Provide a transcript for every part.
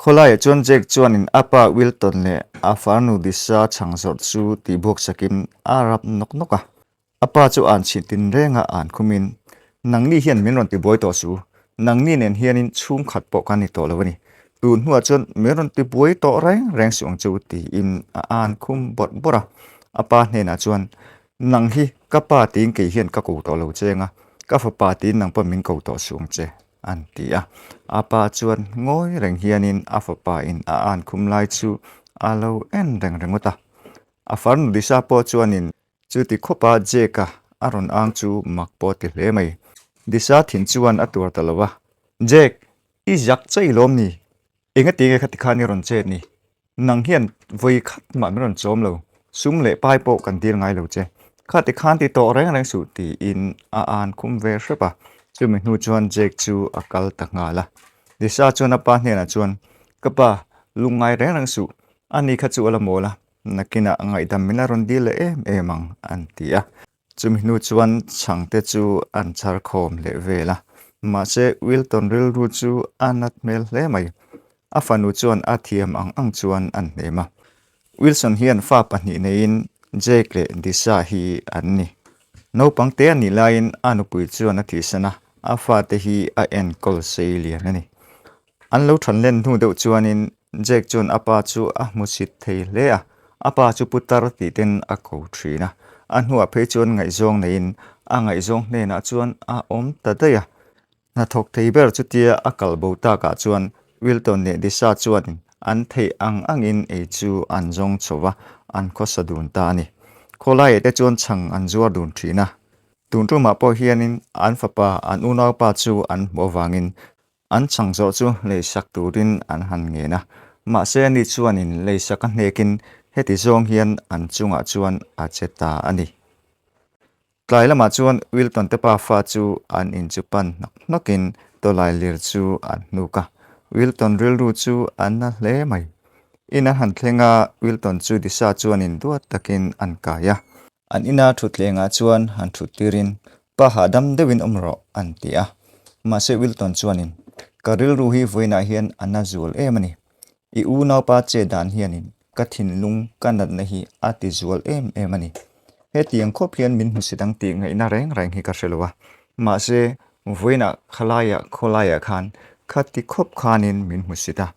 Khawlaiah chuan Jake chuanin a pa Wilton leh a farnu Disha chhang zawrh chu tihbuak sakin a rap nawk nawk a. A pa chu an chhih tinrenga an khumin, Nangni hian min rawn tibuai tawh su, nangni nen hianin chhungkhat pawh kan ni tawh lo a ni. Tun hnuah chuan min rawn tibuai tawh reng reng suh ang chu tiin a an khum bawrh bawrh a. A pa hnenah chuan, Nang hi ka pa tiin kei hian ka ko tawh lo che anga, ka fapa tiin nang pawh min ko tawh suh ang che, an ti a. A pa chuan ngawi reng hianin a fapa in a an khum lai chu a lo en reng ringawt a. A farnu Lisa pawh chuanin chuti khawpa Jake-a a rawn ang chu mak pawh a ti hle mai. Lisa thin chuan a tuar ta lo a, Jake, i zak chei lawm ni? Engati nge khati khan i rawn chet ni? Nang hian vawi khat mah min rawn chawm lo, sum leh pai pawh kan dil ngai lo che. Khati khan ti tawh reng reng suh tiin a an khum ve hrep a. Chumi hnu chuan Jake chu a kal ta nghal a. Lisa chuan a pa hnenah chuan, Ka pa, lungngai reng reng suh, ani kha chu a la mawl a, nakinah ngaihdam min la rawn dil leh em em ang, an ti a. Chumi hnu chuan chhangte chu an chhar khawm leh vel a, mahse Wilton rilru chu a nat hmel hle mai. A fanu chuan a thiam ang ang chuan an hnem a. Wilson hian fa pahnih neiin Jake leh Disha hi an ni. Naupang te a nih laiin a nupui chuan a thihsan a, a fate hi a enkawl sei lian a ni. An lo than len hnu deuh chuanin Jake chuan a pa chu a hmusit thei hle a, a pa chu putar tih ten a ko thin a. A hnuah phei chuan ngaihzawng neiin a ngaihzawng hnenah chuan a awm ta daih a. Hnathawk thei ber chutia a kal bo takah chuan Wilton leh Disha chuanin an theih ang angin ei chu an zawng chho va, an khawsa dun ta a ni. Khawlaiah te chuan chhang an zuar dun thin a. Tun tumah pawh hianin an fapa an unaupa chu an hmuh avangin An chhang zawh chu leisak turin an han ngen a, mahse ani chuanin leisak a hnekin heti zawng hian an chungah chuan a che ta a ni. Tlai lamah chuan Wilton te pafa chu an in chu pan hnawk hnawkin tawlai lir chu an hnuk a, Wilton rilru chu a na hle mai. In an han thleng a, Wilton chu Disha chuanin duat takin an kai a. An ina thutthlengah chuan han thut tirin, Pa hahdam deuhin awm rawh, an ti a. Mahse Wilton chuanin, Ka rilru hi vawiinah hian a na zual em a ni. I unaupa che dan hianin ka thinlung ka natna hi a ti zual em em a ni. Hetiang khawp hian min hmusit ang tih ngaihna reng reng hi ka hre lo a. Mahse vawiinah khalaiah khawlaiah khan khati khawp khanin min hmusit a.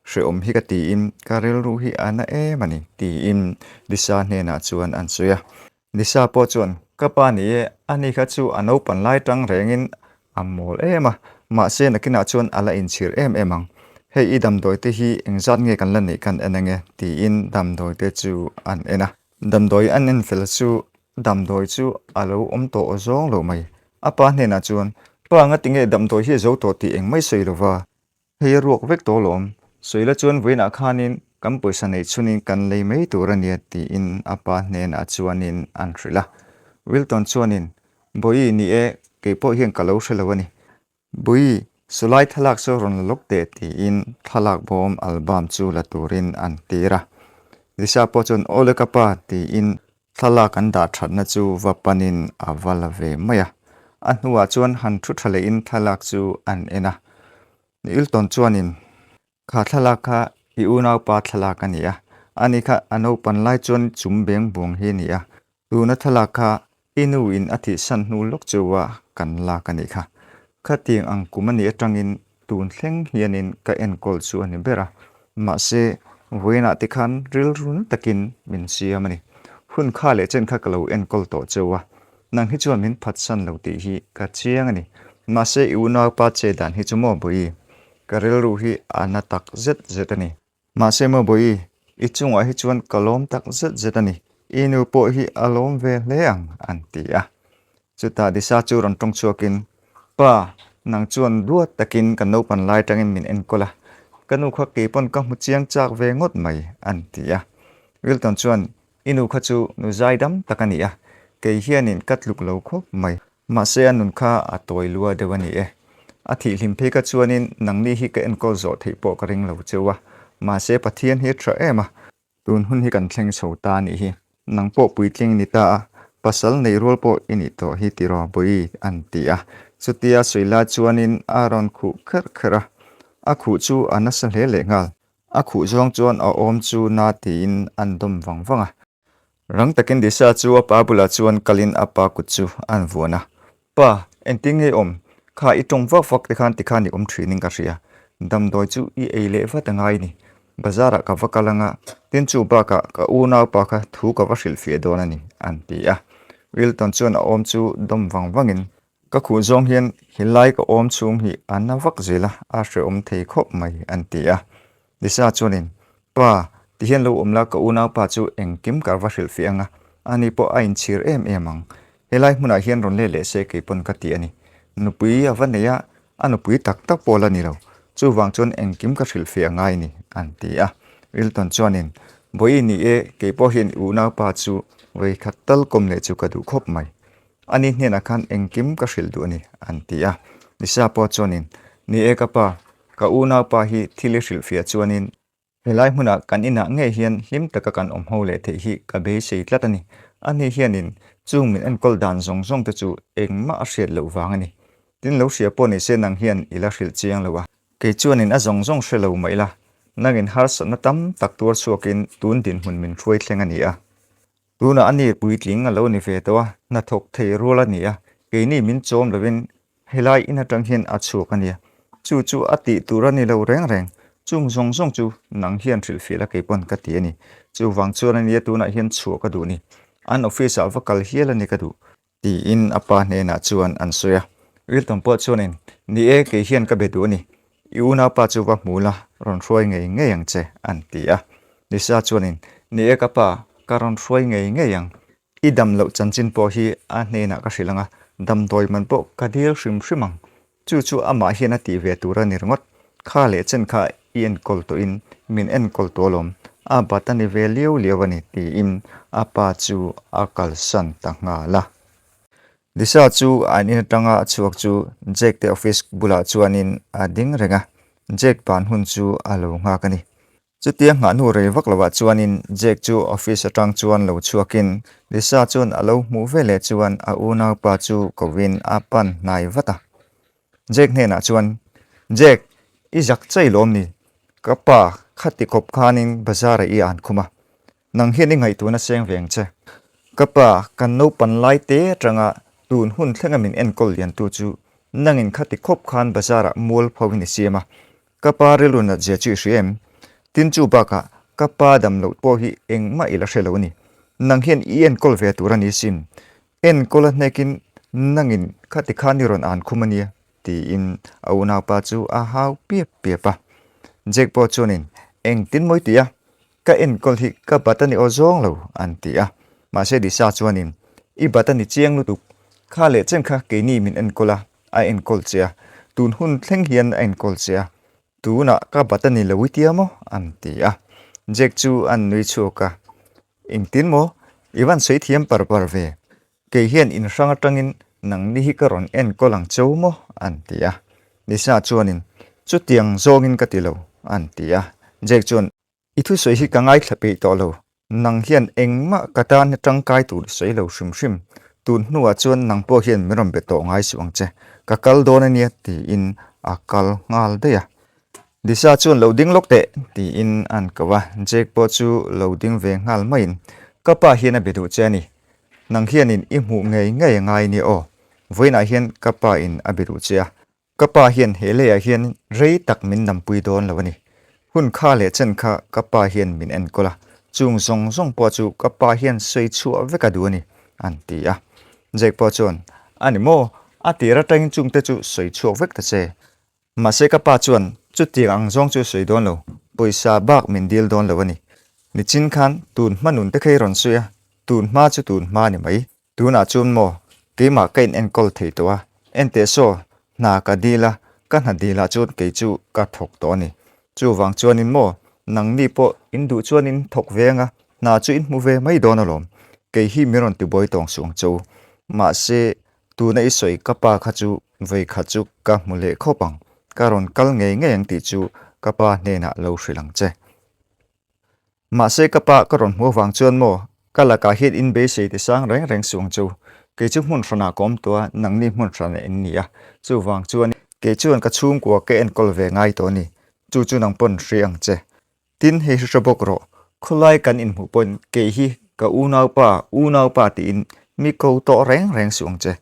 Hrehawm hi ka tiin ka rilru hi a na em a ni, tiin Lisa hnenah chuan an sawi a. Lisa pawh chuan, Ka pa ni e, ani kha chu a naupan lai tang rengin a mawl em a, mahse nakinah chuan a la inchhir em em ang. Hei i damdawi te hi engzat nge kan la neih kan en ange, tiin damdawi te chu an en a. Damdawi an en fel chu damdawi chu a lo awm tawh zawng lo mai. A pa hnenah chuan, Pa ngatinge damdawi hi a zo tawh tih engmai sawi lova, Hei a ruak vek tawh alawm. Sawila chuan vawiinah khanin kan pawisa neih chhunin kan lei mai tur a nia tiin a pa hnenah chuanin an hrilh a. Wilton chuanin, Bawi, ni e, kei pawh hian ka lo hre lo a ni. Bawi, sawlai thlalak saw rawn la lawk teh tiin thlalak bawm album chu la turin an tir a. Lisa pawh chuan, Awle ka pa tiin Thlalak an dah thatna chu va panin a va la ve mai a. A hnuah chuan han thu tha lehin thlalak chu an en a. Ilton chuanin, Kha thlalak kha i unaupa thlalak a ni a, ani kha a naupan lai chuan chum beng buang hi a ni a, tuna thlalak kha i nu in a thihsan hnu lawk chu a kan lak a nih kha. Khatiang ang kum a nih atangin Tun thleng hianin ka enkawl chu a ni ber a, mahse vawiinah te khan rilru na takin min siam a ni. Hun kha leh chen kha ka lo enkawl tawh cheu a, nang hi chuan min phatsan lo tih hi ka chiang a ni. Mahse i unaupa che dan hi chu maw Bawi? Ka rilru hi a na tak zet zet a ni. Mahse maw Bawi, i chungah hi chuan ka lawm tak zet zet a ni. I nu pawh hi a lawm ve hle ang, an ti a. Chutah Disa chu rawn tawng chhuakin, Pa, nang chuan duat takin ka naupan lai tangin min enkawl a, ka nu kha kei pawn ka hmu chiang chak ve ngawt mai, an ti a. Wilton chuan, I nu kha chu nu zaidam tak a ni a, kei hianin ka tluk lo khawp mai. Mahse a nun kha a tawi lua deuh a ni e. A thihhlim phei kha chuanin nangni hi ka enkawl zawh theih pawh ka ring lo cheu a, mahse Pathian hi a tha em a, tun hun hi kan thleng chho ta a nih hi, nang pawh puitling ni ta a, pasal nei rual pawh i nih tawh hi tiraw Bawi an ti a. Chutia sawi lai chuanin a rawn khuh kherh kherh a, a khuh chu a nasa hle leh nghal. A khuh zawng chuan a awm chu na tiin an dawm vang vang a. Rang takin Disha chu a pa bulah chuan kalin a pa kut chu an vuan a. Pa, engtin nge i awm? Kha i tawng vak vak te khan tikhan i awm thinin ka hria. Damdawi chu i ei leh vat a ngai ni. Bazar ah ka va kal anga, tin chu bakah ka unaupa kha thu ka va hrilhfiah dawn a ni, an ti a. Wilton chuan a awm chu dawm vang vangin Ka khuh zawng hian helai ka awm chhung hi a na vak zel a, a hrehawm thei khawp mai, an ti a. Lisa chuanin, Pa, tihian lo awm la ka unaupa chu engkim ka va hrilhfiah ang a, ani pawh a inchhir em em ang. Helai hmunah hian rawn let leh se kei pawn ka ti a ni. Nupui a va nei a, a nupui tak tak pawh la ni lo. Chuvang chuan engkim ka hrilhfiah ngai ni, an ti a. Wilton chuanin, Bawihi ni e, kei pawh hian i unaupa chu vawikhat tal kawm leh chu ka duh khawp mai. Ani hnenah khan engkim ka hrilh duh a ni, an ti a. Lisa pawh chuanin, Ni e ka pa, ka unaupa hi thil i hrilhfiah chuanin helai hmunah kan inah ngei hian hlim taka kan awm ho leh theih hi ka beisei tlat a ni. Ani hianin chung min enkawl dan zawng zawng te chu engmah a hriat loh vang a ni. Tin lo hria pawh ni se nang hian i la hrilh chiang lo a. Kei chuanin a zawng zawng hre lo mah ila, nangin harsatna tam tak tuar chhuakin tun dinhmun min hruai thleng a ni a. Tunah a ni puitling a lo ni ve tawh a, hnathawk thei rual a ni a, keini min chawm lovin helai in atang hian a chhuak a nia. Chu chu a tih tur a ni lo reng reng, chung zawng zawng chu nang hian hrilhfiah la kei pawn ka ti a ni. Chuvang chuan a nia tunah hian chhuah ka duh ni. An office ah va kal hial a ni ka duh. Tiin a pa hnenah chuan an sawi a. Riltam pawh chuanin, Ni e, kei hian ka be duh a ni. I unaupa chu va hmu la, rawn hruai ngei ngei ang che, an ti a. Lisa chuanin, Ni e ka pa, ka rawn hruai ngei ngei ang. I dam loh chanchin pawh hi a hnenah ka hrilh ang a, damdawi man pawh ka dil hrim hrim ang. Chu chu amah hian a tih ve tur a ni ringawt. Kha leh chen kha i enkawl tawhin min enkawl tawh alawm, a bat a ni ve liau liau a ni tiin a pa chu a kalsan ta nghal a. Lisa chu an in atanga a chhuak chu Jake te office bulah chuanin a ding reng a, Jake ban hun chu a lo nghak a ni. Chutia nghah hnu rei vak lovah chuanin Jake chu office atang chuan lo chhuakin Lisa chuan a lo hmuh ve leh chuan a unaupa chu kovin a pan hnai vat a. Jake hnenah chuan, Jake, i zak chai lawm ni? Ka pa khati khawp khanin bazar-ah i an khum a, nang hian i ngaihtuahna seng ve ang che. Ka pa, kan naupan lai te atanga tun hun thlenga min enkawl liantu chu nangin khati khawp khan bazar-ah mualpho-in i siam a, Ka pa rilru nat zia chu i hria em? Tin chu bakah ka pa dam loh pawh hi engmah i la hre lo a ni. Nang hian i enkawl ve tur a ni sin. Enkawl a hnekin nangin khati khan i rawn an khum a nia tiin a unaupa chu a hau piap piap a. Jake pawh chuanin engtin mawi ti a, ka enkawl hi ka bat a ni aw zawng lo an ti a. Mahse Lisa chuanin i bat a ni chiang lutuk, kha leh chen kha keini min enkawl a, A enkawl che a, tun hun thleng hian a enkawl che a, tunah ka bat a ni lo i tia maw? an ti a. Jack chu an nui chhuak a, Engtin maw? I van sawi thiam par par ve. Kei hian in hrang atangin nangni hi ka rawn enkawl ang cheu maw? an ti a. Lisa chuanin, Chutiang zawngin ka ti lo, an ti a. Jack chuan, I thusawi hi ka ngaithla peih tawh lo, nang hian engmah ka tan hi tangkai tur i sawi lo hrim hrim, tun hnuah chuan nang pawh hian min rawn be tawh ngai suh ang che, ka kal dawn a nia tiin a kal nghal daih a. Lisa chuan lo ding lawk teh tiin an ko a, Jake pawh chu lo ding ve nghal maiin ka pa hian a be duh che a ni, nang hianin i hmuh ngei ngei a ngai nia aw, vawiinah hian ka pa in a be duh che a, Ka pa hian he leiah hian rei tak min nampui dawn lo a ni. Hun kha leh chen kha ka pa hian min enkawl a, chung zawng zawng pawh chu ka pa hian sawi chhuah vek a duh a ni, an ti a. Jake pawh chuan, A ni maw? A tir atangin chungte chu sawi chhuak vek ta che. Mahse ka pa chuan chutiang ang zawng chu sawi dawn lo, pawisa bak min dil dawn lo a ni. Nichin khan tun hma nun te kha i rawn sawi a, tun hma chu tun hma a ni mai. Tunah chuan maw, keimah ka in enkawl thei tawh a, enteh saw, hna ka dil a, ka hna dilah chuan kei chu ka thawk tawh a ni. Chuvang chuanin maw, nangni pawh in duh chuan in thawk ve anga, hna chu in hmu ve mai dawn alawm. Kei hi min rawn tibuai tawng suh ang che u. Mahse, tuna i sawi ka pa kha chu vawi khat chu ka hmu leh khawp ang, ka rawn kal ngei ngei ang tih chu ka pa hnenah lo hrilh ang che. Mahse ka pa ka rawn hmuh avang chuan maw, ka lakah hian in beisei ti sang reng reng suh ang chu. Kei chu hmun hranah ka awm tawh a, nangni hmun hranah in ni a. Chuvang chuan kei chuan ka chhungkua ka enkawl ve ngai tawh a ni. Chu chu nang pawn hria ang che. Tin, hei hre hre bawk rawh, khawlai kan inhmuh pawhin kei hi ka unaupa, unaupa tiin mi ko tawh reng reng suh ang che.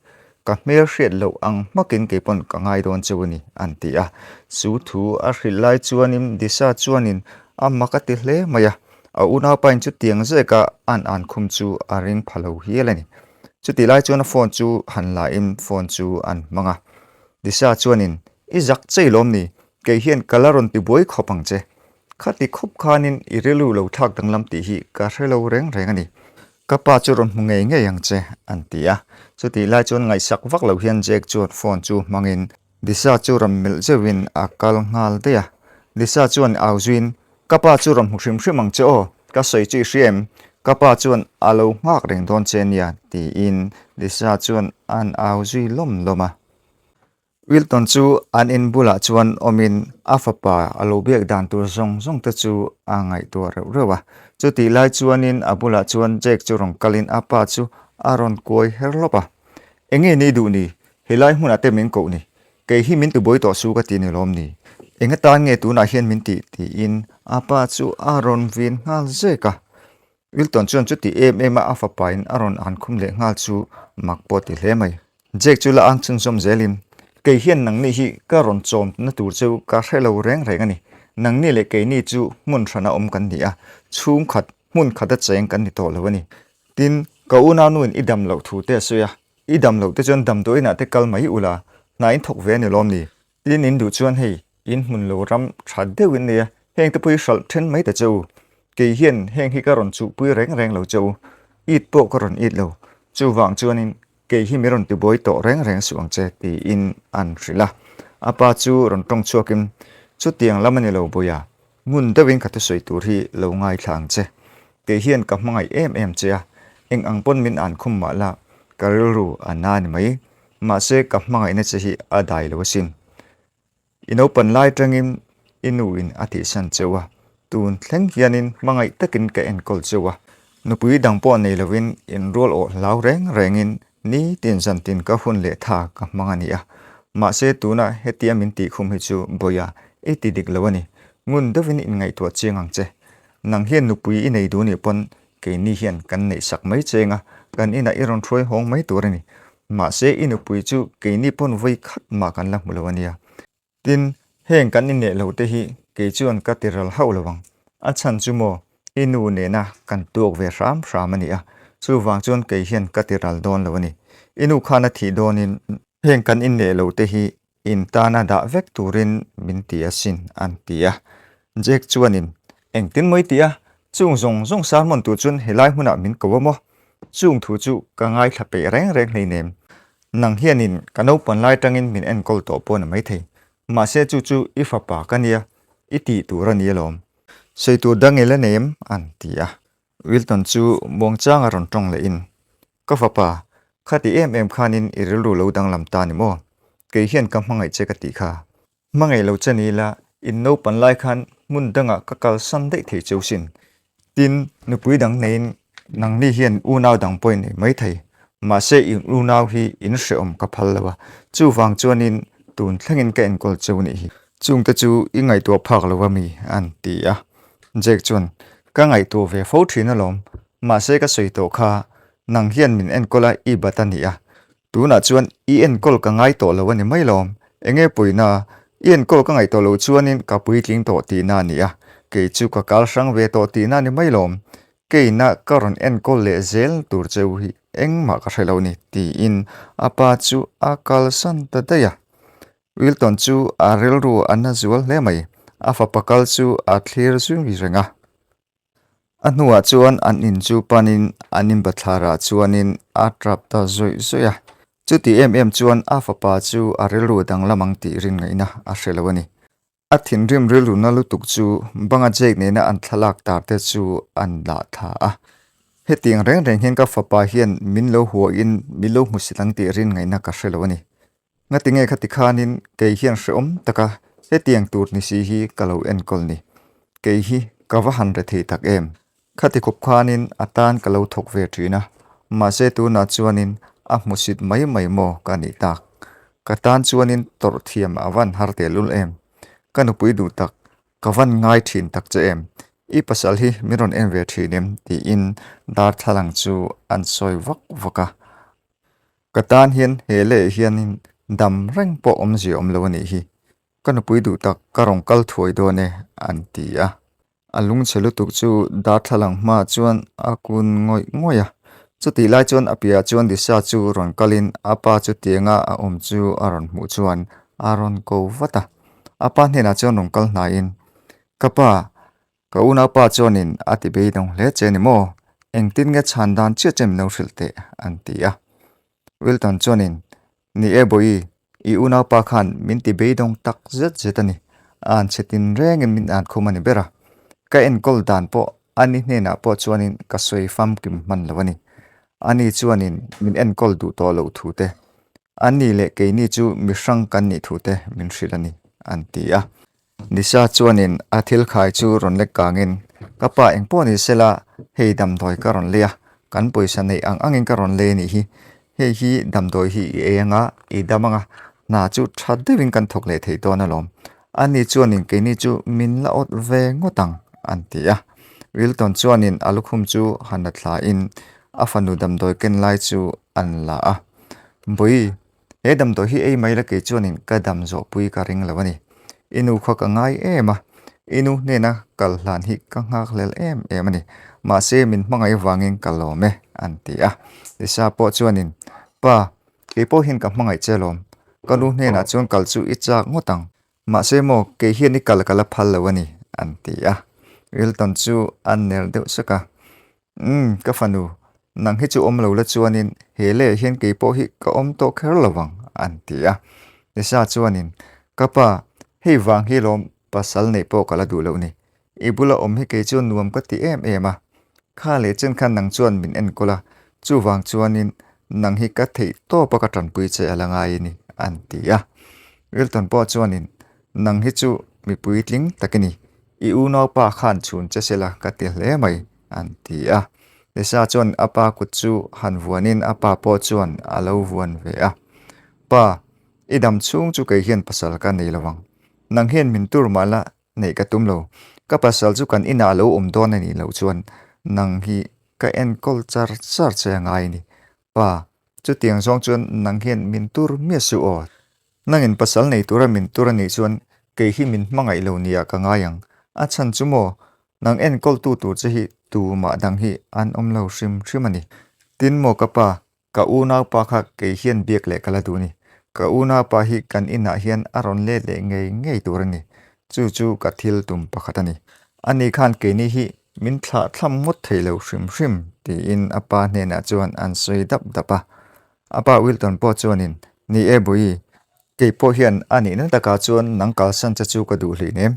Ka hmel hriat loh ang hmakin kei pawn ka ngai dawn cheu a ni, an ti a. Chu thu a hrilh lai chuanin Disa chuanin a mak a ti hle mai a, a unaupain chutiang zeka an an khum chu a ring pha lo hial a ni. Chutih lai chuan a phone chu han lain phone chu an hmang a. Disa chuanin, I zak chei lawm ni? Kei hian ka la rawn ti buai khawp ang che. Khati khawp khanin i rilru lo thlak danglam tih hi ka hre lo reng reng a ni. Ka pa chu rawn hmu ngei ngei ang che, an ti a. Chutih lai chuan ngaihsak vak lo hian Jake chuan phone chu hmangin Lisa chu rawn melh zeuhin a kal nghal daih a. Lisa chuan au zuiin, Ka pa chu rawn hmu hrim hrim ang che aw, ka sawi chu i hria em? Ka pa chuan a lo nghak reng dawn che nia, tiin Lisa chuan an au zui lawm lawm a. Wilton chu an in bulah chuan awmin a fapa a lo biak dan tur zawng zawng te chu a ngaihtuah reuh reuh a. Chutih lai chuanin a bulah chuan Jake chu rawn kalin a pa chu a rawn kuai her lawp a. Enge ni duh ni? Helai hmunah te min koh ni. Kei hi min tibuai tawh su ka ti ni lawm ni? Eng atan nge tunah hian min tih? tiin a pa chu a rawn vin nghal zek a. Wilton chuan chuti em em a a fapa in a rawn an khum leh nghal chu mak pawh ti hle mai. Jake chu la ang chhunzawm zelin, Kei hian nangni hi ka rawn chawm na tur chu ka hre lo reng reng a ni. Nangni leh keini chu hmun hrana awm kan ni a, chhungkhat hmun khata cheng kan ni tawh lo a ni. Tin, ka unaunuin i dam loh thu te a sawi a, i dam loh te chuan damdawiinah te kal mai ula, hna in thawk ve a ni lawm ni? Tin in duh chuan hei in hmun lo ram tha deuh in nei a, heng te pawh hi hralh then mai ta che u. Kei hian heng hi ka rawn chuhpui reng reng lo che u, it pawh ka rawn it lo. Chuvang chuanin kei hi mi rawn tibuai tawh reng reng suh ang che tiin an hrilh a. A pa chu rawn tawng chhuakin, Chutiang lam a ni lo Bawia, ngun deuhin ka thusawi tur hi lo ngaithla ang che. Kei hian ka hmangaih em em che a, eng ang pawn min an khum mah la, ka rilru a na ni mai. Mahse ka hmangaihna che hi a dai lo asin. I naupan lai tangin i nu in a tihsan cheu a, tun thleng hianin hmangaih takin ka enkawl cheu a. Nupui dang pawh nei lovin inrual awh hlau reng rengin nitin zantin ka hun leh tha ka hmang a ni a. Mahse tuna hetia min tihkhum hi chu Bawia i ti dik lo a ni. Ngun deuhin inngaihtuah chiang ang che. Nang hian nupui i nei duh nih pawn Keini hian kan neih sak mai cheng a, kan inah i rawn hruai hawng mai tur a ni. Mahse, i nupui chu keini pawn vawi khat mah kan la hmu lo a nia. Tin, heng kan inneih lo te hi kei chuan ka ti ral hauh lo ang. A chhan chu maw, i nu nena kan tuak ve hram hram a ni a, chuvang chuan kei hian ka ti ral dawn lo a ni. I nu khan a thih dawnin heng kan inneih lo te hi In tana dah vek turin min ti asin, an ti a. Jake chuanin, Engtin maw i ti a? Chung zawng zawng sermon tur chuan helai hmunah min ko a maw? Chung thu chu ka ngaithla peih reng reng hleinem. Nang hianin ka naupan lai tangin min enkawl tawh pawh na maithei. Mahse chu chu i fapa ka nia, i tih tur a ni alawm. Sawi tur dang i la nei em? an ti a. Wilton chu muangchang a rawn tawng lehin, Ka fapa, khati em em khanin i rilru lo danglam ta ni maw? Kei hian ka hmangaih che ka tih kha. Hmangaih lo che ni ila, in naupan lai khan hmun dangah ka kalsan daih thei cheu sin. Tin, nupui dang neiin nangni hian unau dang pawh i nei mai thei. Mahse in unau hi in hrehawm ka phal lo a, chuvang chuanin tun thlengin ka enkawl cheu nih hi. Chungte chu i ngaihtuah phak lo a mi? an ti a. Jake chuan, Ka ngaihtuah ve fo thin alawm, mahse ka sawi tawh kha, nang hian min enkawl a i bat a ni a, tunah chuan i enkawl ka ngai tawh lo a ni mai lawm, enge puina, i enkawl ka ngaih tawh loh chuanin ka puitling tawh tihna a ni a, kei chu ka kal hrang ve tawh tihna a ni mai lawm, keina ka rawn enkawl leh zel tur cheu hi engmah ka hre lo ni tiin a pa chu a kalsan ta daih a. Wilton chu a rilru a na zual hle mai, a fapa kal chu a thlir zui reng a. A hnuah chuan an in chu panin an inbathlarah chuanin a tap ta zawih zawih a. Chuti em em chuan a fapa chu a rilru danglam ang tih rin ngaihna a hre lo a ni. A thinrim rilru na lutuk chu banga Jake nena an thlalak tar te chu an lah thla a. Hetiang reng reng hian ka fapa hian min lo huahin min lo hmusit ang tih rin ngaihna ka hre lo a ni. Ngati nge khati khanin kei hian hrehawm taka hetiang tur ni si hi ka lo enkawl ni. Kei hi ka va han re thei tak em. Khati khawp khanin a tan ka lo thawk ve thin a, mahse tunah chuanin a hmusit mai mai maw ka nih tak. Ka tan chuanin tawrh thiam a van har tehlul em. Ka nupui duh tak, ka van ngai thin tak che em. I pasal hi min rawn en ve thin em? tiin darthlalang chu an sawi vak vak a. Ka tan hian he leh hianin dam reng pawh awmzia awm lo a nih hi. Ka nupui duh tak ka rawn kal thuai dawn e, an ti a. A lungchhe lutuk chu darthlalang hmaah chuan a kun ngawih ngawih a. Chutih lai chuan a piahah chuan Lisa chu rawn kalin a pa chu tianga a awm chu a rawn hmuh chuan a rawn ko vat a. A pa hnenah chuan rawn kal hnaiin, Ka pa, ka unaupa chuanin a ti beidawng hle che ni maw? Engtin nge chhan dan chiah che min lo hrilh teh? an ti a. Wilton chuanin, Ni e Bawihi, i unaupa khan min ti beidawng tak zet zet a ni. A an chhe tin rengin min an khum a ni ber a. Ka enkawl dan pawh ani hnenah pawh chuanin ka sawi famkim hman lo a ni. Ani chuanin min enkawl duh tawh loh thu te, ani leh keini chu mi hrang kan nih thu te min hrilh a ni, an ti a. Lisa chuanin a thil khai chu rawn lek kangin, Ka pa eng pawh ni sela, hei damdawi ka rawn lei a, kan pawisa neih ang angin ka rawn lei a nih hi. Hei hi damdawi hi i ei anga, i dam anga, hna chu tha deuhin kan thawk leh thei dawn alawm. Ani chuanin keini chu min la awt ve ngawt ang, an ti a. Wilton chuanin a lukhum chu han la thlain a fanu damdawi ken lai chu an la a. Bawi, He damdawi hi ei mai la kei chuanin ka dam zawhpui ka ring lo a ni. I nu kha ka ngai em a, i nu hnena kal hlan hi ka nghakhlel em em a ni. Mahse min hmangaih avangin ka lawm e, an ti a. Lisa pawh chuanin, Pa, kei pawh hian ka hmangaih che lawm. Ka nu hnenah chuan kal chu i chak ngawt ang. Mahse maw, kei hian i kal ka la phal lo a ni, an ti a. Wilton chu a ner deuh sek a. Umm, ka fanu, nang hi chu awm lo la chuanin he leh hian kei pawh hi ka awm tawh kher lo vang, an ti a. Lisa chuanin, Ka pa, hei vang hi lawm pasal neih pawh ka la duh loh ni. I bula awm hi kei chuan nuam ka ti em em a. Kha leh chen khan nang chuan min enkawl a, chuvang chuanin nang hi ka theih tawp a ka tanpui che a la ngai a ni, an ti a. Wilton pawh chuanin, Nang hi chu mi puitling tak i ni. I unaupa khan chhun che sela ka ti hle mai, an ti a. Lisa chuan a pa kut chu han vuanin a pa pawh chuan a lo vuan ve a. Pa, i dam chhung chu kei hian pasal ka nei lo ang. Nang hian min tur mah la neih ka tum lo. Ka pasal chu kan inah a lo awm dawn a nih loh chuan nang hi ka enkawl char char che a ngai a ni. Pa, chutiang zawng chuan nang hian min tur miah suh aw. Nangin pasal nei tura min tur a nih chuan kei hi min hmangaih lo nia ka ngai ang. A chhan chu maw, nang enkawltu tur che hi tumah dang hi an awm lo hrim hrim a ni. Tin maw ka pa, ka unaupa kha kei hian biak leh ka la duh a ni. Ka unaupa hi kan inah hian a rawn let leh ngei ngei tur a ni. Chu chu ka thil tum pakhat a ni. Ani khan keini hi min thlah thlam ngawt thei lo hrim hrim, tiin a pa hnenah chuan an sawi dap dap a. A pa Wilton pawh chuanin, Ni e Bawihi, kei pawh hian a nihna takah chuan nang kalsan che chu ka duh hlih nem.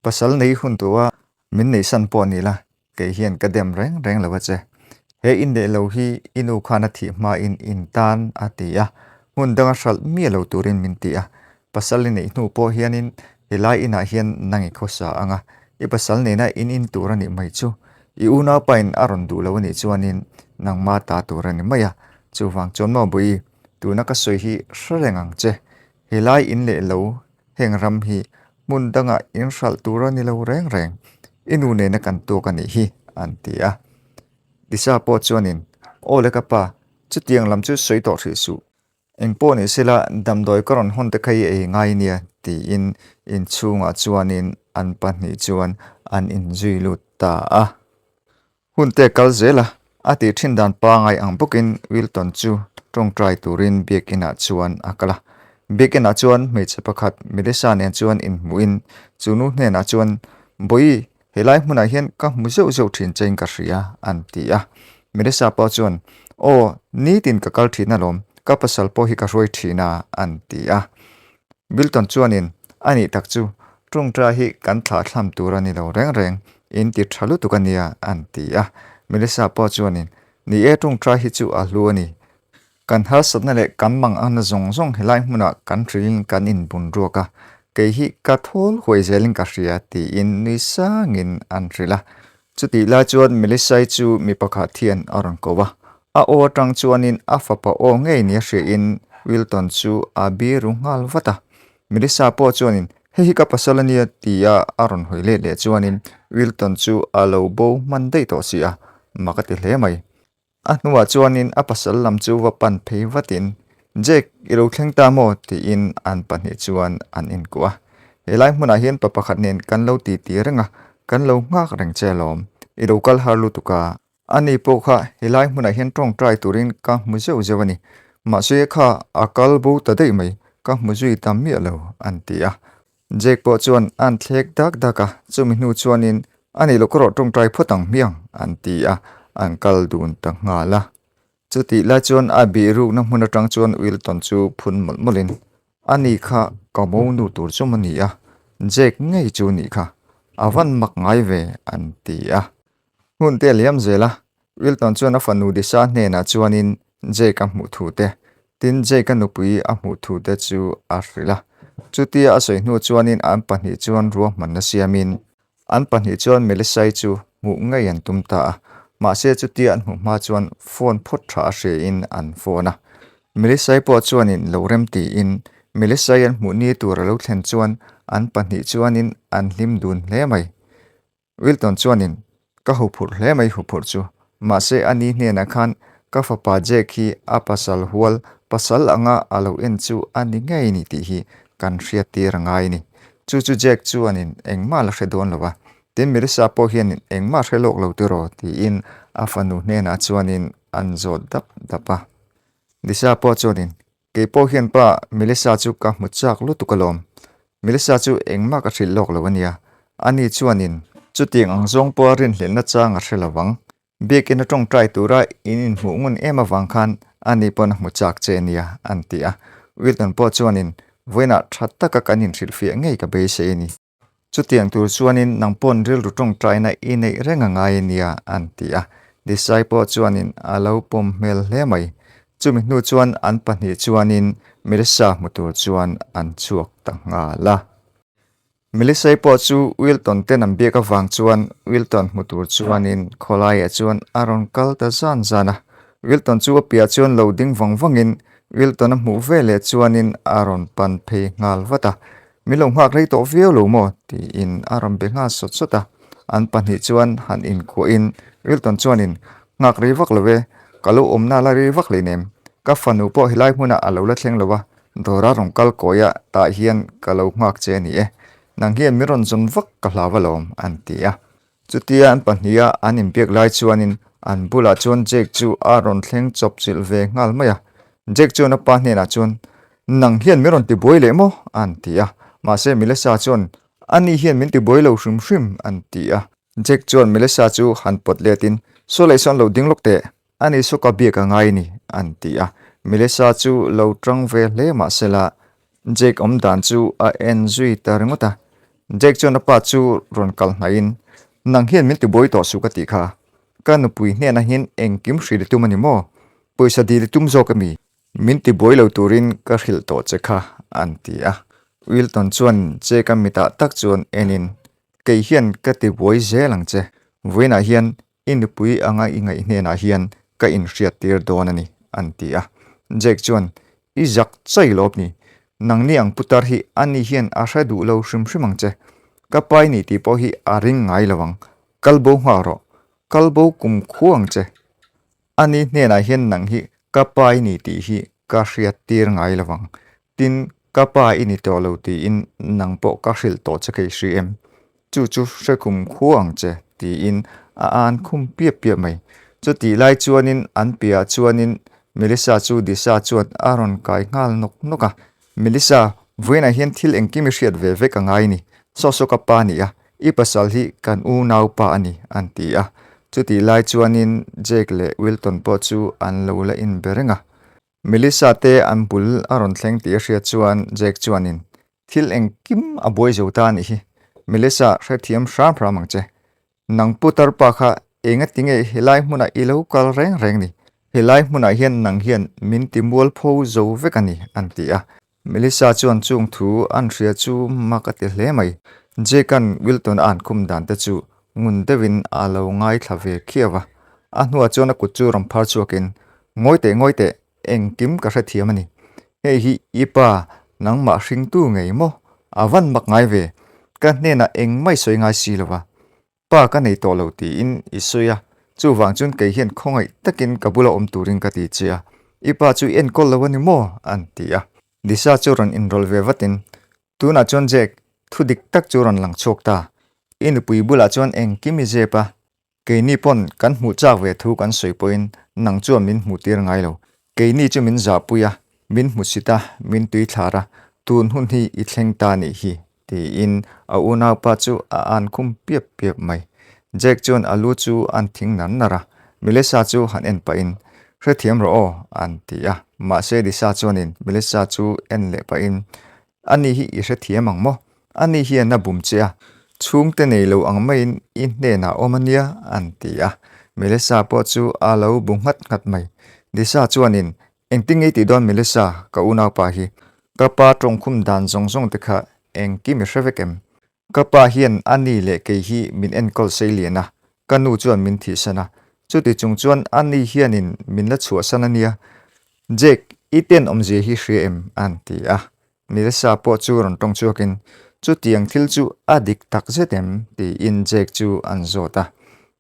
Pasal nei hun tua min neihsan pawh ni la, kei hian ka dem reng reng lo a che. He inneih lo hi i nu khan a thih hmain in tan a ti a, hmun danga hralh miah lo turin min ti a. Pasal i neih hnu pawh hianin helai inah hian nang i khawsa ang a, i pasal nena in in tur a nih mai chu. I unaupain a rawn duh lo a nih chuanin nangma ta tur a ni mai a, chuvang chuan maw Bawihi, tuna ka sawi hi hre reng ang che. Helai in leh lo heng ram hi hmun dangah in hralh tur a ni lo reng reng, i nu nena kan tuak a nih hi, an ti a. Lisa pawh chuanin, Aw le ka pa, chutiang lam chu sawi tawh hrih suh. Eng pawh ni sela, damdawi ka rawn hawn te kha i ei ngai nia, tiin inchhungah chuanin an pahnih chuan an inzui lut ta a. Hun te kal zel a, a tih thin dan pangai ang bawkin Wilton chu tawngtai turin biakinah chuan a kal a. Biakinah chuan hmeichhe pakhat Melissa nen chuan inhmuhin chu nu hnenah chuan, Bawihi, Helai hmunah hian ka hmu zeuh zeuh thin chein ka hria, an ti a. Melissa pawh chuan, Aw, nitin ka kal thin alawm, ka pasal pawh hi ka hruai thin a, an ti a. Bilton chuanin, A nih tak chu, tawngtai hi kan thlahthlam tur a ni lo reng reng, in ti tha lutuk a nia, an ti a. Melissa pawh chuanin, Ni e, tawngtai hi chu a hlu a ni. Kan harsatna leh kan manganna zawng zawng helai hmunah kan hrilhin kan inbun ruak a, kei hi ka thawl huai zelin ka hria tiin nui sangin an hrilh a. Chutih lai chuan Melissa-i chu mi pakhat hian a rawn ko a, a aw atang chuanin a fapa aw ngei nia hriain Wilton chu a biru nghal vat a. Melissa pawh chuanin. Hei hi ka pasal a nia tia a rawn hawi let leh chuanin Wilton chu a lo bo hman daih tawh si a, mak a ti hle mai. A hnuah chuanin a pasal lam chu va pan phei vatin, Jake, i lo thleng ta maw? tiin an pahnih chuan an inkuah a. Helai hmunah hian pa pakhat nen kan lo titi reng a, kan lo nghak reng che alawm. I lo kal har lutuk a. Ani pawh kha helai hmunah hian tawngtai turin ka hmu zeuh zeuh a ni. Mahse kha a kal bo ta daih mai, ka hmu zui ta miah lo, an ti a. Jake pawh chuan an thlek dak dak a, chumi hnu chuanin a nih loh ka rawh tawngtai phawt ang hmiang, an ti a, an kal dun ta nghal a. Chutih lai chuan a bih rukna hmun atang chuan Wilton chu phun mawlh mawlhin, A ni kha ka mo nu tur chu maw ni a, Jake ngei chu nih kha, a van mak ngai ve, an ti a. Hun te a liam zel a, Wilton chuan a fanu Disha hnenah chuanin Jake a hmuh thu te, tin Jake a nupui a hmuh thu te chu a hrilh a. Chutia a sawi hnu chuanin an pahnih chuan ruahmanna siamin an pahnih chuan Melissa-i chu hmuh ngei an tum ta a. Mahse chutia an hmuh hma chuan phone phawt tha a hriain an phone a. Melissa-i pawh chuanin lo rem tiin Melissa-i an hmuh ni tur a lo thlen chuan an pahnih chuanin an hlim dun hle mai. Wilton chuanin, Ka huphurh hle mai huphurh chu. Mahse a ni hnenah khan ka fapa Jake hi a pasal hual pasal anga a lo en chu a ni ngei ni tih hi kan hriattir a ngai ni. Chu chu Jake chuanin engmah la hre dawn lo a, tin Melissa pawh hianin engmah hre lawk lo tiraw tiin a fanu hnenah chuanin an zawt dap dap a. Lisa pawh chuanin, Kei pawh hian pa Melissa chu ka hmu chak lutuk alawm. Melissa chu engmah ka hrilh lawk lo a nia. Ani chuanin chutiang ang zawng pawha rinhlelhna chang a hre lo vang. Biakin a tawngtai tura in inhmuh ngun em avang khan ani pawn a hmu chak che nia, an ti a. Wilton pawh chuanin vawiinah tha taka kan inhrilhfiah ngei ka beisei a ni. Chutiang tur chuanin nang pawn rilru tawngtaina i neih reng a ngai ania an ti a. Desai pawh chuanin a lo pawm hmel hle mai. Chumi hnu chuan an pahnih chuanin Melissa hmu tur chuan an chhuak ta nghal a. Melissai pawh chu Wilton ten an biak avang chuan Wilton hmu tur chuanin khawlaiah chuan a rawn kal ta zan zan a. Wilton chu a piah chuan lo ding vang vangin Wilton a hmuh veleh chuanin a rawn pan phei nghal vat a. Min lo nghak rei tawh viau lo maw? tiin a rawn be nghal sawt sawt a. An pahnih chuan han inkuahin Wilton chuanin, Nghak rei vak lo e, ka lo awmna la rei vak hleinem. Ka fanu pawh helai hmunah a lo la thleng lo a, dawra rawn kal kawi a, tah hian ka lo nghak che a ni e. Nang hian min rawn zawn vak ka hlau alawm, an ti a. Chutia an pahniha an inbiak lai chuanin an bulah chuan Jake chu a rawn thleng chawp chilh ve nghal mai a. Jake chuan a pa hnenah chuan, Nang hian min rawn tibuai leh maw? an ti a. Mahse Melissa chuan, Ani hian min tibuai lo hrim hrim, an ti a. Jake chuan Melissa chu han pawt letin, Saw leh sawn lo ding lawk teh, ani saw ka biak a ngai ni, an ti a. Melissa chu lo tang ve hle mahsela Jake awm dan chu a en zui ta ringawt a. Jake chuan a pa chu rawn kal hnaihin, Nang hian min tibuai tawh suh ka tih kha. Ka nupui hnenah hian engkim hrilh i tum a ni maw? Pawisa dil i tum zawk a mi? Min tibuai lo turin ka hrilh tawh che kha, an ti a. Wilton chuan Jake a mitah tak chuan enin, Kei hian ka tibuai zel ang che. Vawiinah hian I nupui anga i ngaih hnenah hian ka inhriattir dawn a ni, an ti a. Jake chuan, I zak chai lawp ni. Nangni ang putar hi ani hian a hre duh lo hrim hrim ang che. Ka pai ni tih pawh hi a ring ngai lo ang. Kal bo nghal rawh. Kal bo kum khu ang che. Ani hnenah hian nang hi ka pai ni tih hi ka hriattir ngai lo ang. Tin, ka pa i ni tawh lo tiin nang pawh ka hrilh tawh che kei hri em? Chu chu hre kum khu ang che, tiin a an khum piap piap mai. Chutih lai chuanin an piahah chuanin Melissa chu Disha chuan a rawn kai nghal nawk nawk a. Melissa, vawiinah hian thil engkim i hriat ve vek a ngai ni. Saw saw ka pa ni a, i pasal hi kan unaupa a ni, an ti a. Chutih lai chuanin Jake leh Wilton pawh chu an lo la inbe reng a. Melissa te an bul a rawn thleng tih a hriat chuan Jake chuanin, Thil engkim a buai zo ta a nih hi. Melissa, hrethiam hram hram ang che. Nang putar pa kha enga tinge helai hmunah i lo kal reng reng ni? Helai hmunah hian nang hian min ti mualpho zo vek a ni, an ti a. Melissa chuan chung thu an hria chu mak a ti hle mai. Jake-a'n Wilton a an khum dan te chu ngun deuhin a lo ngaithla ve khiau a. A hnuah chuan a kut chu rawn phar chhuakin, Ngawi teh, ngawi teh, engkim ka hrethiam a ni. Hei hi i pa, nangmah hringtu ngei maw? A van mak ngai ve, ka hnenah engmah i sawi ngai si lo va. Pa ka nei tawh lo tiin i sawi a, chuvang chuan kei hian khawngaih takin ka bula awm turin ka ti che a, i pa chu i enkawl lo a ni maw? an ti a. Lisa chu rawn inrawlh ve vatin, Tunah chuan Jack, thu dik tak chu rawn lang chhuak ta. I nupui bulah chuan engkim i zep a, keini pawn kan hmuh chak ve thu kan sawi pawhin nang chuan min hmuh tir ngai lo. Keini chu min zahpui a, min hmusit a, min tuithlar a, tun hun hi i thleng ta nih hi. Tiin a unaupa chu a an khum piap piap mai. Jack chuan a lu chu an thing nar nar a, Melissa chu han en pahin, Hrethiam rawh aw, an ti a. Mahse Lisa chuanin Melissa chu en leh pahin, Ani hi i hrethiam ang maw? Ani hian a bum che a, chhungte nei lo ang maiin i hnenah awm a nia, an ti a. Melissa pawh chu a lo bu nghat nghat mai. Lisa chuanin, Engtin nge i tih dawn Melissa, ka unaupa hi? Ka pa tawngkhum dan zawng zawng te kha engkim i hre vek em? Ka pa hian a ni leh kei hi min enkawl sei lian a, ka nu chuan min thihsan a, chuti chung chuan a ni hianin min la chhuahsan a nia. Jake, i tenawmzia hi hria em? A'n ti a. Melissa pawh chu rawn tawng chhuakin, Chutiang thil chu a dik tak zet em? tiin Jake chu an zawt a.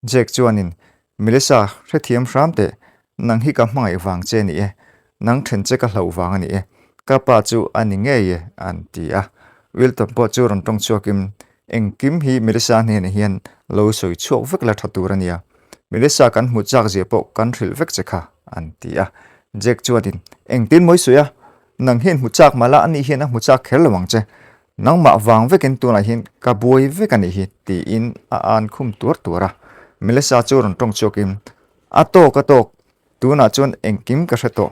Jake chuanin, Melissa, hrethiam hram teh, nang hi ka hmangaih vang che a ni e, nang then che ka hlauh vang a ni e, ka pa chu a ni ngei e, an ti a. Wilton pawh chu rawn tawng chhuakin, Engkim hi Melissa hnenah hian lo sawi chhuak vek la tha tur a nia, Melissa kan hmu chak zia pawh kan hrilh vek che kha, an ti a. Jack chuanin, Engtin mawi sawi a? Nang hian hmu chak mah la ani hian a hmu chak kher lo ang che. Nangmah vang vekin tunah hian ka buai vek a nih hi, tiin a an khum tuar tuar a. Melissa chu rawn tawng chhuakin, A tawk a tawk, tunah chuan engkim ka hre tawh.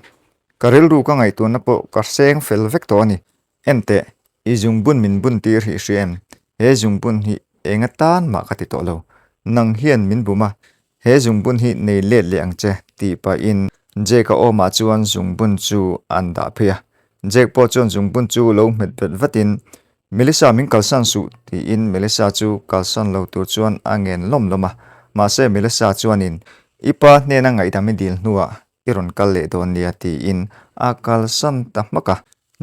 Ka rilru ka ngaihtuahna pawh ka seng fel vek tawh a ni. Enteh, i zungbun min bun tir hi i hria em? He zungbun hi eng atan mah ka ti tawh lo. Nang hian min bum a, he zungbun hi nei let leh ang che, tih pahin Jake-a awmah chuan zungbun chu an dah phei a. Jake pawh chuan zungbun chu lo hmet vet vatin, Melissa min kalsan suh, tiin Melissa chu kalsan lo tur chuan a ngen lawm lawm a. Mahse Melissa chuanin, I pa hnena ngaihdam i dil hnuah i rawn kal leh dawn nia tiin a kalsan ta hmak a.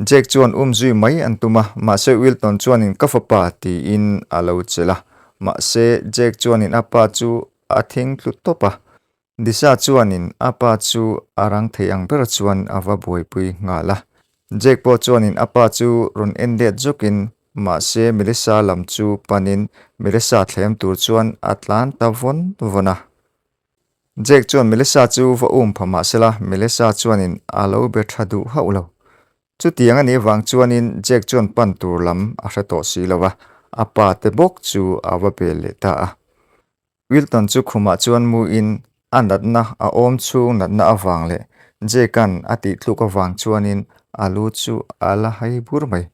Jake chuan um zui mai an tum a, mahse Wilton chuanin ka fapa tiin a lo chelh a. Mahse Jake chuanin a pa chu a thing tlu tawp a. Disha chuanin a pa chu a rang thei ang ber chuan a va buaipui nghal a. Jake pawh chuanin a pa chu rawn en let zawkin mahse Melissa lam chu panin Melissa thlem tur chuan a tlan ta vawn vawn a. Jake chuan Melissa chu va um pha mah sela, Melissa chuanin a lo be tha duh hauh lo. Chutiang a nih vang chuanin Jake chuan pan tur lam a hre tawh si lo va, a pa te bawk chu a va bel leh ta a. Wilton chu khumah chuan muin a natna a awm chhung natna avang leh Jake-a'n a tih tluk avang chuanin a lu chu a la hai bur mai.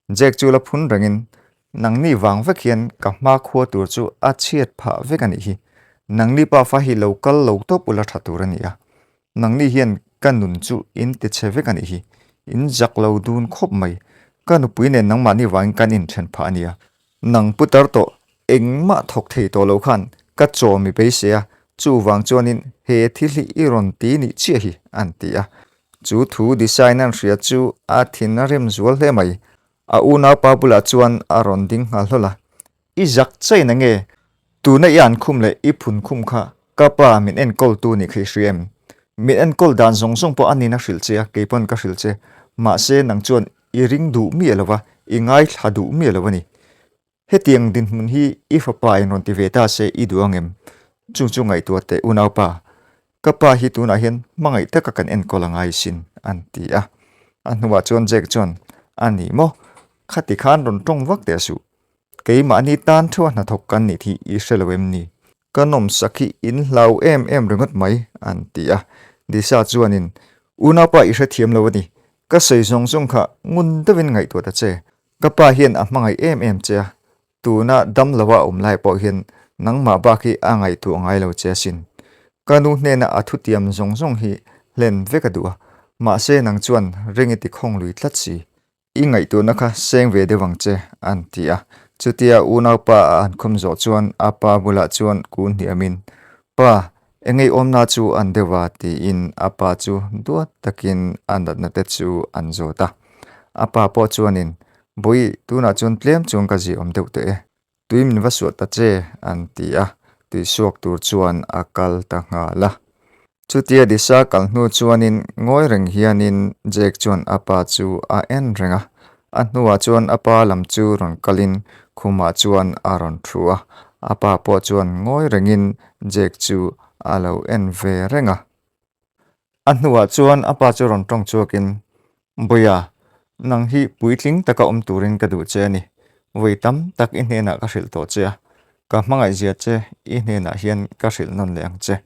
Jack chu la phun rengin, Nangni vang vek hian ka hma khua tur chu a chhiat phah vek a nih hi. Nangni pafa hi lo kal lo tawp ula tha tur a ni a. Nangni hian ka nun chu in ti chhe vek a nih hi. In zak lo dun khawp mai. Ka nupui nen nangmahni vangin kan inthen phah a nia. Nang putar tawh engmah thawk thei tawh lo khan ka chaw mi beisei a, chuvang chuanin he thil hi i rawn ti nih chiah hi, an ti a. Chu thu design an hria chu a thin a rem zual hle mai. A unaupa bulah chuan a rawn ding nghal hlawl a, I zak chain a nge? Tuna i an khum leh i phun khum kha ka pa min enkawl tu nih kha i hria em? Min enkawl dan zawng zawng pawh a nin a hrilh che a, kei pawn ka hrilh che. Mahse nang chuan i ring duh miah lo va, i ngaithla duh miah lo a ni. Hetiang dinhmun hi i fapa in rawn ti ve ta se i duh ang em? Chu chu ngaihtuah teh unaupa. Ka pa hi tunah hian hmangaih taka kan enkawl a ngai sin, an ti a. A hnuah chuan Jack chuan, A ni maw? Khati khan rawn tawng vak teh suh. Keimahni tan theuha hnathawk kan nih hi i hre lo em ni? Ka nawmsak hi in hlau em em ringawt mai, an ti a. Lisa chuanin, Unaupa i hrethiam lo a ni. Ka sawi zawng zawng kha ngun deuhin ngaihtuah ta che. Ka pa hian a hmangaih em em che a, tuna dam loa a awm lai pawh hian nangmah bak hi a ngaihtuah ngai lo che asin. Ka nu hnena a thutiam zawng zawng hi hlen vek a duh a, mahse nang chuan ring i ti khawng lui tlat si. I ngaihtuahna kha seng ve deuh ang che, an ti a. Chutia unaupa a an khawm zawh chuan a pa bulah chuan kun hniamin, Pa, engei awmna chu an deuh a? tiin a pa chu duat takin a natna te chu an zawt a. A pa pawh chuanin, Bawi, tunah chuan tlem chuan ka ziah awm deuh teh e. Tui min va suah ta che, an ti a, tui suak tur chuan a kal ta nghal a. Chutia Disa kal hnu chuanin ngawi reng hianin Jake chuan a pa chu a en reng a. A hnuah chuan a pa lam chu rawn kalin khumah chuan a rawn thu a, a pa pawh chuan ngawi rengin Jake chu a lo en ve reng a. A hnuah chuan a pa chu rawn tawng chhuakin, Bawiha, nang hi puitling taka awm turin ka duh che a ni. Vawi tam tak i hnenah ka hrilh tawh che a, ka hmangaihzia che i hnenah hian ka hrilh nawn leh ang che.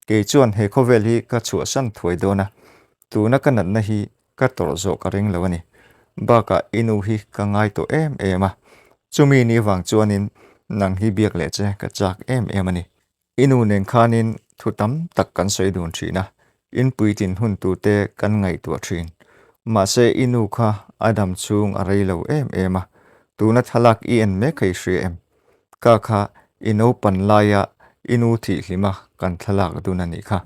Kei chuan he khawvel hi ka chhuahsan thuai dawn a, tuna ka natna hi ka tawrh zawh ka ring lo a ni. Bakah i nu hi ka ngai tawh em em a, chumi ni vang chuanin nang hi biak leh che ka chak em em a ni. I nu nen khanin thu tam tak kan sawi dun thin a, in puitlin hun turte kan ngaihtuah thin. Mahse i nu kha a dam chhung a rei lo em em a, tuna thlalak i en mek kha i hria em? Ka kha i naupan laia i nu thih hlima kan thlalak dun a nih kha.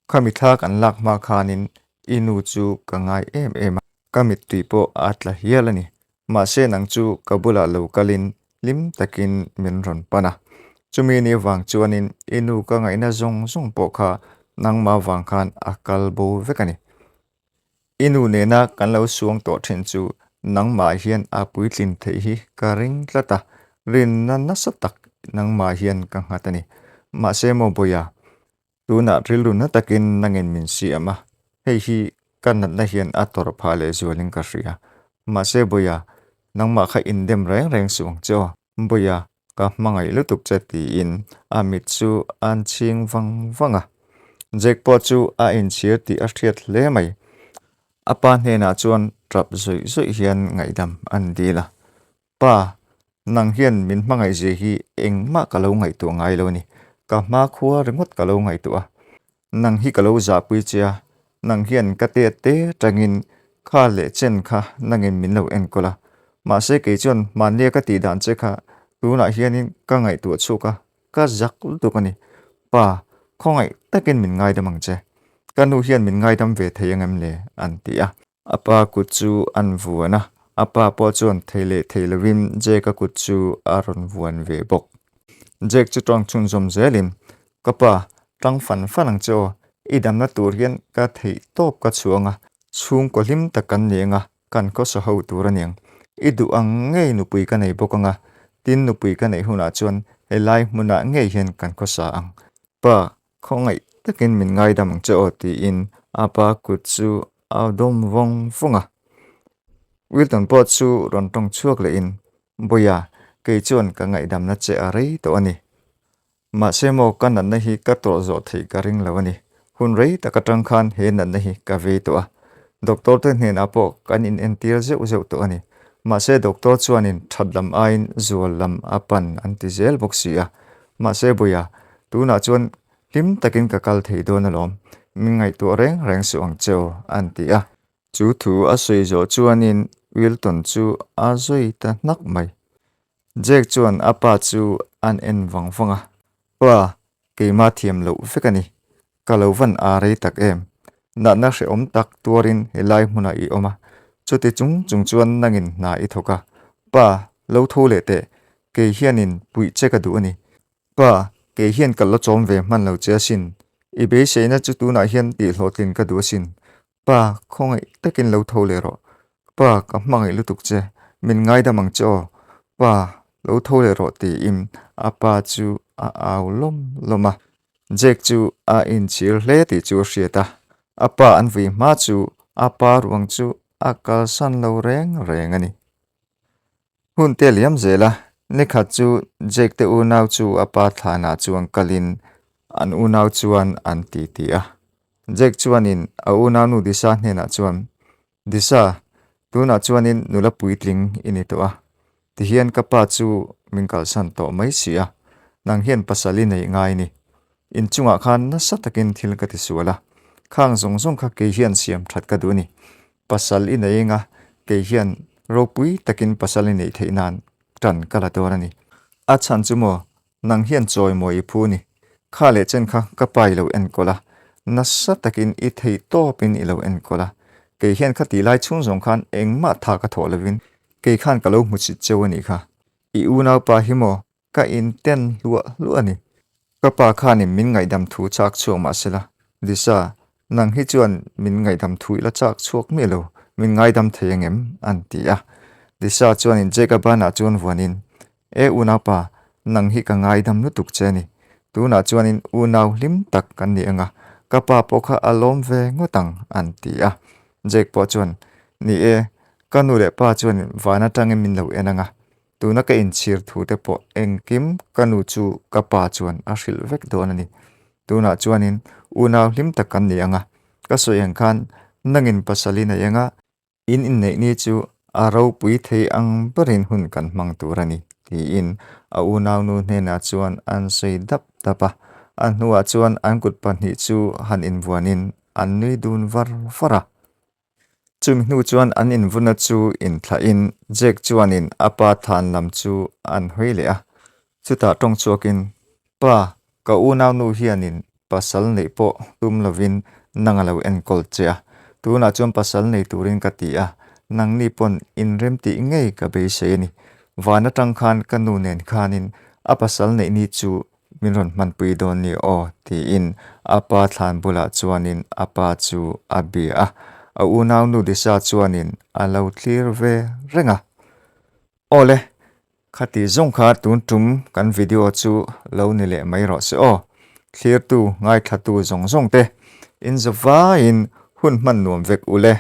Khami thla kan lak hma khanin i nu chu ka ngai em em a, ka mittui pawh a tla hial a ni. Mahse nang chu ka bulah lo kalin hlim takin min rawn pan a. Chumi ni vang chuanin i nu ka ngaihna zawng zawng pawh kha nangmah vang khan a kal bo vek a ni. I nu nena kan lo suang tawh thin chu nangmah hian a puitlin theih hi ka ring tlat a, rinna nasa tak nangmah hian ka nghat a ni. Mahse maw Bawiha, Tunah rilru na takin nangin min siam a, hei hi ka natna hian a tawrh phah leh zualin ka hria. Mahse Bawiha, nangmah kha indem reng reng suh ang che aw. Bawiha, ka hmangaih lutuk che tiin a mit chu a'n chhing vang vang a. Jake pawh chu a inchhir tih a hriat hle mai. A pa hnenah chuan tap zawih zawih hian ngaihdam a'n dil a. Pa, nang hian min hmangaihzia hi engmah ka lo ngaihtuah ngai lo a ni. Ka hma khua ringawt ka lo ngaihtuah a. Nang hi ka lo zahpui che a, nang hian ka te te tangin kha leh chen kha nangin min lo enkawl a. Mahse kei chuan hmannia ka tih dan che kha tunah hianin ka ngaihtuah chhuak a, ka zak lutuk a ni. Pa, khawngaih takin min ngaidam ang che. Ka nu hian min ngaidam ve thei angem le? an ti a. A pa kut chu an vuan a, a pa pawh chuan thei leh thei lovin Jake-a kut chu a rawn vuan ve bawk. Jake chu tawng chhunzawm zelin, Ka pa, tang fan fan ang che aw, i damna tur hian ka theih tawp ka chhuang a, chhungkaw hlim tak kan ni anga kan khawsa ho tur a niang. I duh ang ngei nupui ka nei bawk anga, tin nupui ka neih hunah chuan helai hmunah ngei hian kan khawsa ang. Pa, Khawngaih takin min ngaidam ang che aw tiin a pa kut chu a dawm vawng vawng a. Wilton pawh chu rawn tawng chhuak lehin, Bawiha, kei chuan ka ngaihdamna che a rei tawh a ni. Mahse maw ka natna hi ka tawrh zawh theih ka ring lo a ni. Hun rei tak atang khan he natna hi ka vei tawh a. Doctor te hnenah pawh kan inentir zeuh zeuh tawh a ni. Mahse doctor chuanin that lam aiin zual lam a pan an ti zel bawk si a. Mahse Bawiha, Tunah chuan hlim takin ka kal thei dawn alawm, min ngaihtuah reng reng suh ang che aw, an ti a. Chu thu a sawi zawh chuanin Wilton chu a zawi ta hnak mai. Jake chuan a pa chu an en vang vang a, Pa, keimah thiam loh vek a ni. Ka lo van a rei tak em? Natna hrehawm tak tuarin helai hmunah i awm a, chuti chung chung chuan nangin hna i thawk a. Pa, lo tho leh teh, kei hianin puih che ka duh a ni. Pa, kei hian ka la chawm ve hman lo che asin. I beiseina chu tunah hian tihhlawhtlin ka duh asin. Pa, khawngaih takin lo tho leh rawh. Pa, ka hmangaih lutuk che. Min ngaidam ang che aw. Pa, lo tho leh rawh tiin a pa chu a au lawm lawm a. Jake chu a inchhir hle tih chu a hriat a. A pa an vui hma chu a pa ruang chu a kalsan lo reng reng a ni. Hun te liam zel a, nikhat chu Jake te unau chu a pa thlanah chuan kalin an unau chuan an ti ti a. Jake chuanin a unaunu Disa hnenah chuan, Disa, tunah chuanin nula puitling i ni tawh a, tihian ka pa chu min kalsan tawh mai si a, nang hian pasal i neih ngai ni. Inchungah khan nasa takin thil ka tisual a, khang zawng zawng kha kei hian siam that ka duh a ni. Pasal i nei eng a, kei hian ropui takin pasal i neih theih nan tan ka la dawn a ni. A chhan chu maw, nang hian chawi maw i phu ni. Kha leh chen kha ka pa i lo enkawl a, nasa takin i theih tawpin i lo enkawl a. Kei hian kha tih lai chhung zawng khan engmah tha ka thawh lovin. Kei khan ka lo hmu chit cheu a nih kha. I unaupa hi maw ka inten hluah hluah a ni. Ka pa khanin min ngaihdam thu chak chhuak mah sela, Lisa, nang hi chuan min ngaihdam thu ila chak chhuak miah lo, min ngaidam thei angem? an ti a. Lisa chuanin Jake-a banah chuan vuanin, E unaupa, nang hi ka ngaidam lutuk che a ni. Tunah chuanin unau hlim tak kan ni anga, ka pa pawh kha a lawm ve ngawt ang, an ti a. Jake pawh chuan, Ni e, ka nu leh pa chuanin van atangin min lo en anga, Tuna ka inchhir thu te pawh engkim ka nu chu ka pa chuan a hrilh vek dawn a ni. Tunah chuanin unau hlim tak kan ni ang a, ka sawi ang khan nangin pasal i nei ang a, in inneih ni chu a ropui thei ang berin hun kan hmang tur a ni, tiin a unaunu hnenah chuan an sawi dap dap a. A hnuah chuan an kut pahnih chu han invuanin an nui dun var var a. Chumi hnu chuan an invuna chu inthlahin Jake chuanin a pa than lam chu an hawi leh a. Chutah tawng chhuakin, Pa, ka unaunu hianin pasal neih pawh tum lovin nang a lo enkawl che a. Tunah chuan pasal nei turin ka ti a, nangni pawn inremtih ngei ka beisei a ni. Van atang khan ka nu nen khanin a pasal neih ni chu Min rawn hmanpui dawn ni aw, tiin a pa thlan bulah chuanin a pa chu a bia a. A unaunu Lisa chuanin a lo thlir ve reng a. Aw le, khati zawng kha tun tum kan video chu lo ni leh mai rawh se aw. Thlirtu, ngaithlatu zawng zawng te, in zavaiin hun hman nuam vek u le.